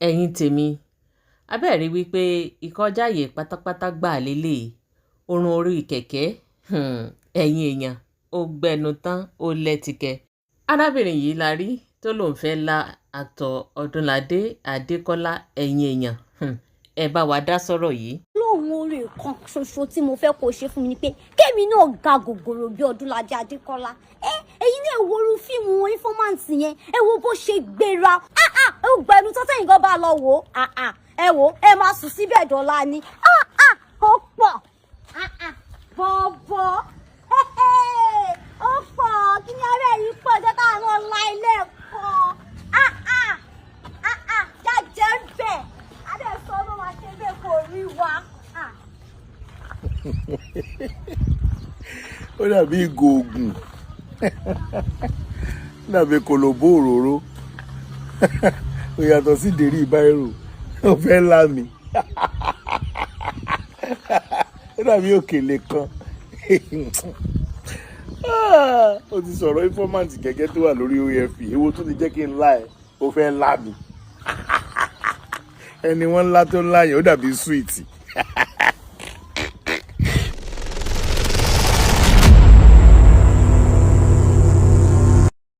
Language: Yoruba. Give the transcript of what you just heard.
Ẹ̀yin tèmi, abẹ́ẹ̀rí wípé ìkọjáàyè pátápátá gbà lélẹ̀ oorun orí kẹ̀kẹ́. Ẹ̀yin èèyàn, ó gbẹnu tán, ó lẹ́tìkẹ́. Arábìnrin yìí la rí tó lóun fẹ́ la àtọ̀ Ọdúnládé Adékọ́lá. Ẹ̀yin èèyàn, ẹ bá wa dá sọ́rọ̀ yìí. Lóhun oore kan ṣoṣo tí mo fẹ́ kó o ṣe fún mi ni pé kémi náà ga gògòrò bí Ọdúnládé Adékọ́lá. Ẹ ẹ̀yin náà, wo irú fíìmù Informant yẹn, ẹ wo bó ṣe gbéra. Ah ah, ó gbẹnu tó tẹ̀yìn gan bá lọ wò ó. Ah ah, ẹ wò ẹ máa sùn síbẹ̀ dọ́là ni. Ah ah, ó pọ̀. Ah ah, bọ̀bọ̀, ó pọ̀. Kí ni ara yìí pọ̀ jẹ́ káwọn la ilé ẹ̀kọ́? Ah ah, ah ah, jájẹ́ ń bẹ̀ adé sọ ló máa ṣe bẹ́ẹ̀ kò rí wa. Ah. Ó dàbí ìgò ògùn, ó dàbí kòlòbó òróró, ó yàtọ̀ sí ìdérí báírò. Ó fẹ́ lá mi, ó dàbí òkèlè kan. Ó ti sọ̀rọ̀ Informant gẹ́gẹ́ tó wà lórí OFP. Èwo tó ti jẹ́ kí n lá ẹ? Ó fẹ́ lá mi. Ẹni wọ́n ńlá tó ńlá yẹn, ó dàbí sweet.